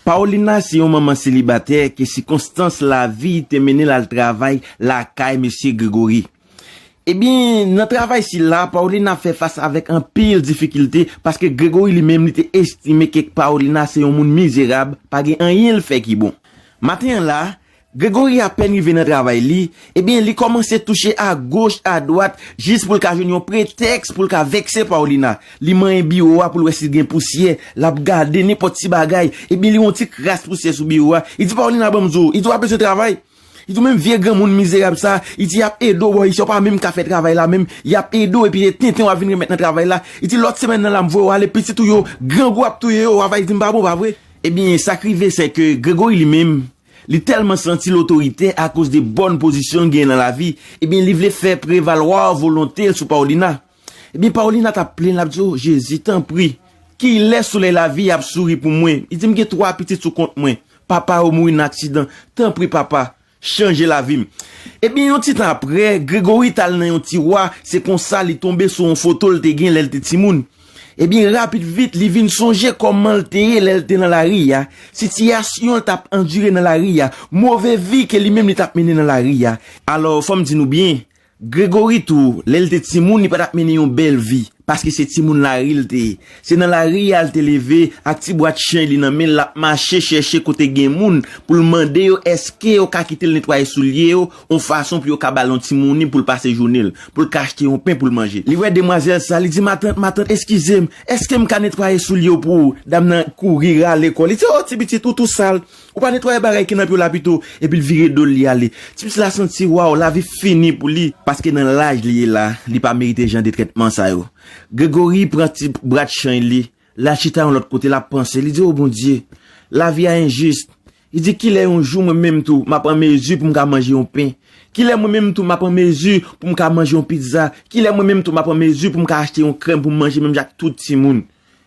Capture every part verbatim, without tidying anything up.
Paulina se yon manman selibatè ke sikonstans lavi te mennen l al travay lakay mesye Gregory. Ebyen, nan travay sila, Paulina fè fas avèk anpil difikilte paske Gregory li menm li te estime ke Paulina se yon moun mizerab, pa gen anyen l fè ki bon. Maten an la, Gregory apèn rive nan travay li, ebyen li kòmanse touche agoch, adwat, jis pou l ka jwenn yon pretèks pou l ka vèkse Paulina. Li manyen biwo a pou l wè si gen pousyè, l ap gade nenpòt ti bagay, ebyen li wè yon ti kras pousyè sou biwo a. Li di Paulina, ban m di w, li di w ap bezwen travay. Li di w menm vye granmoun mizerab sa, li di y ap ede w bò isi, w pa menm ka fè travay la menm, y ap ede w epi se tenten w ap vin remèt nan travay la. Li di lòt semèn nan la m voye w ale, pitit ou yo, grangou ap touye yo, w ap di m pa bon, pa vre? Ebyen, sa k rive, se ke Gregory li menm, li tèlman santi l otoritè akoz de bòn pozisyon l genyen nan lavi, ebyen, li vle fè prevalwa volonte l sou Paulina. Ebyen, Paulina t ap plenn, l ap di, "O Jezi, tanpri, kilè solèy lavi a ap souri pou mwen? Li di m gen twa pitit sou kont mwen. Papa yo mouri nan aksidan. Tanpri, papa, chanje lavi m." Ebyen, yon ti tan apre, Gregory t al nan yon tiwa, se konsa li tonbe sou yon foto l te gen lè l te timoun. Ebyen, rapid vit, li vin sonje kòman l te ye lè l te nan lari a, sitiyasyon l t ap andire nan lari a, move vi ke li menm li t ap mennen nan lari a. Alò, fò m di nou byen, Gregory tou, lè l te timoun, li pa t ap mennen yon bèl vi, paske se timoun lari l te ye. Se nan lari a l te leve, ak ti bwat chay li nan men l, l ap mache chèche kote gen moun pou l mande yo èske yo ka kite l netwaye soulye yo, yon fason pou yo ka ba l yon ti mouni pou l pase jounen l, pou l ka achte yon pen pou l manje. Li wè demwazèl sa, li di, "Matant, matant, eskize m, èske m ka netwaye soulye w pou ou?" Dam nan kouri rale kò. Li di, "O, ti pitit, ou tou sal. Ou pa netwaye bagay ki nan pye w la pito?" Epi l vire do l, li ale. Ti pitit la santi, waw, lavi fini pou li. Paske nan laj li ye la, li pa merite jan de trètman sa yo. Gregory pran ti bwat chay li, l al chita yon lòt kote, l ap panse. Li di, "O Bondye, lavi a enjis." Li di, "Kilè yon jou mwen menm tou, m ap an mezi pou m ka manje yon pen? Kilè mwen menm tou, m ap an mezi pou m ka manje yon pizza? Kilè mwen menm tou, m ap an mezi pou m ka achte yon krèm pou m manje menm jan ak tout timoun?"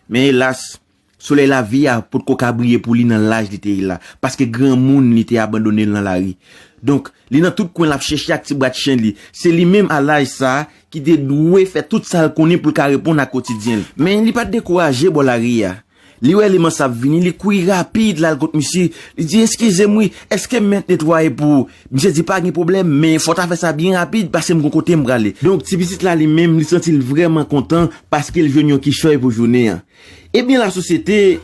Men elas, solèy lavi a potko ka briye pou li nan laj li te ye la, paske granmoun li te abandone l nan lari. Donk, li nan tout kwen l ap chèche ak ti bwat chay li. Se li menm a laj sa a ki te dwe fè tout sa l konnen pou l ka reponn ak kotidyen l. Men li pa t dekouraje bò lari a. Li wè eleman sa ap vini, li kouri rapid l al kot misye. Li di, "Eskize m wi, èske m mèt netwaye pou ou?" Misye di, "Pa gen pwoblèm, men fò w ta fè sa byen rapid, paske m gon kote m prale." Donk, ti pitit la li menm, li santi l vrèman kontan paske l jwenn yon kichòy pou jounen an. Ebyen, lasosyete,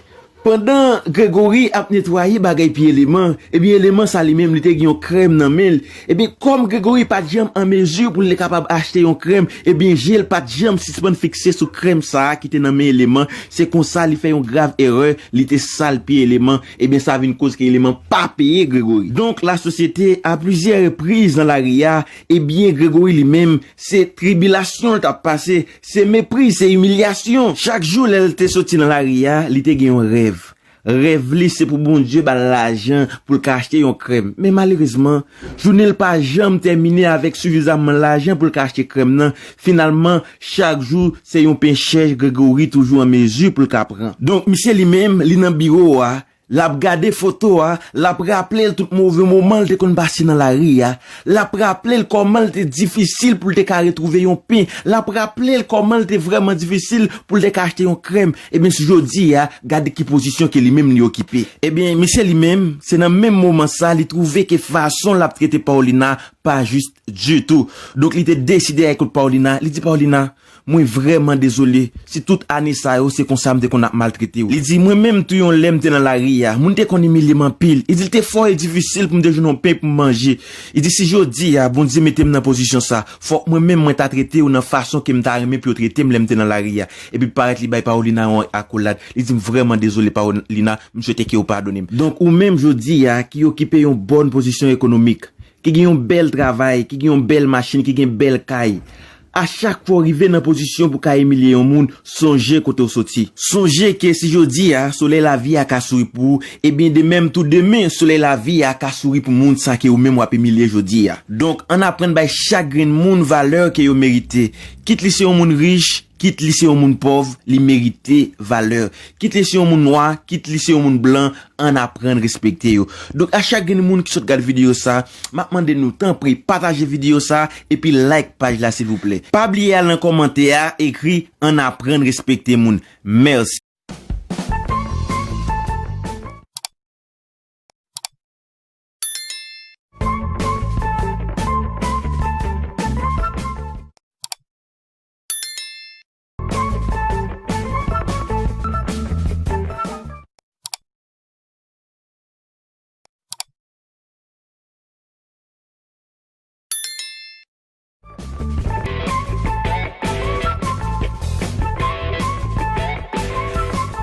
pandan Gregory ap netwaye bagay pi eleman, ebyen, eleman sa li menm, li te gen yon krèm nan men l. Ebyen, kòm Gregory pa t janm an mezi pou l te kapab achte yon krèm, ebyen, je l pa t janm sispann fikse sou krèm sa a ki te nan men eleman. Se konsa li fè yon grav erè, li te sal pye eleman. Ebyen, sa vin koz ke eleman pa peye Gregory. Donk, lasosyete, a plizyè repriz nan lari a, ebyen, Gregory li menm, se tribilasyon l t ap pase, se mepri, se imilyasyon. Chak jou lè l te soti nan lari a, li te gen yon rèv. Rèv li se pou Bondye ba l lajan pou l ka achte yon krèm. Men malerezman, jounen l pa janm tèmine avèk sifizaman lajan pou l ka achte krèm nan. Finalman, chak jou, se yon pen chèch Gregory toujou an mezi pou l ka pran. Donk, misye li menm, li nan biwo a, l ap gade foto a, l ap raple l tout move moman l te konn pase nan lari a. L ap raple l kòman l te difisil pou l te ka retwouve yon pen. L ap raple l kòman l te vrèman difisil pou l te ka achte yon krèm. Ebyen, si jodi a, gade ki pozisyon ke li menm li okipe. Ebyen, misye li menm, se nan menm moman sa, li twouve ke fason l ap trete Paulina pa jis ditou. Donk, li te deside al kot Paulina. Li di, Paulina, mwen vrèman dezole si tout ane sa yo se konsa m te konn ap maltrete w. Li di, mwen menm tou yon lè m te nan lari a, moun te konn imilye m anpil. Li di, l te fò e difisil pou m te jwenn yon pen pou m manje. Li di, si jodi a, Bondye mete m nan pozisyon sa, fòk mwen menm mwen ta trete w nan fason ke m ta renmen pou yo trete m lè m te nan lari a. Epi parèt li bay Paulina yon akolad. Li di, m vrèman dezole, Paulina, m swete ke w padone m. Donk, ou menm jodi a, ki okipe yon bòn pozisyon ekonomik, ki gen yon bèl travay, ki gen yon bèl machin, ki gen bèl kay. A chak fwa w rive nan pozisyon pou ka imilye yon moun, sonje kote w soti. Sonje ke si jodi a, solèy lavi a ka souri pou ou, ebyen de menm tou demen, solèy lavi a ka souri pou moun sa ke ou menm w ap imilye jodi a. Donk, ann aprann bay chak grenn moun valè ke yo merite. Kit li se yon moun rich, kit li se yon moun pòv, li merite valè. Kit li se yon moun nwa, kit li se yon moun blan, ann aprann respekte yo. Donk, a chak grenn moun ki sot gade videyo sa, m ap mande nou, tanpri, pataje videyo sa, epi like paj la, silvouplè. Pa bliye al nan kòmantè a, ekri, ann aprann respekte moun. Mèsi.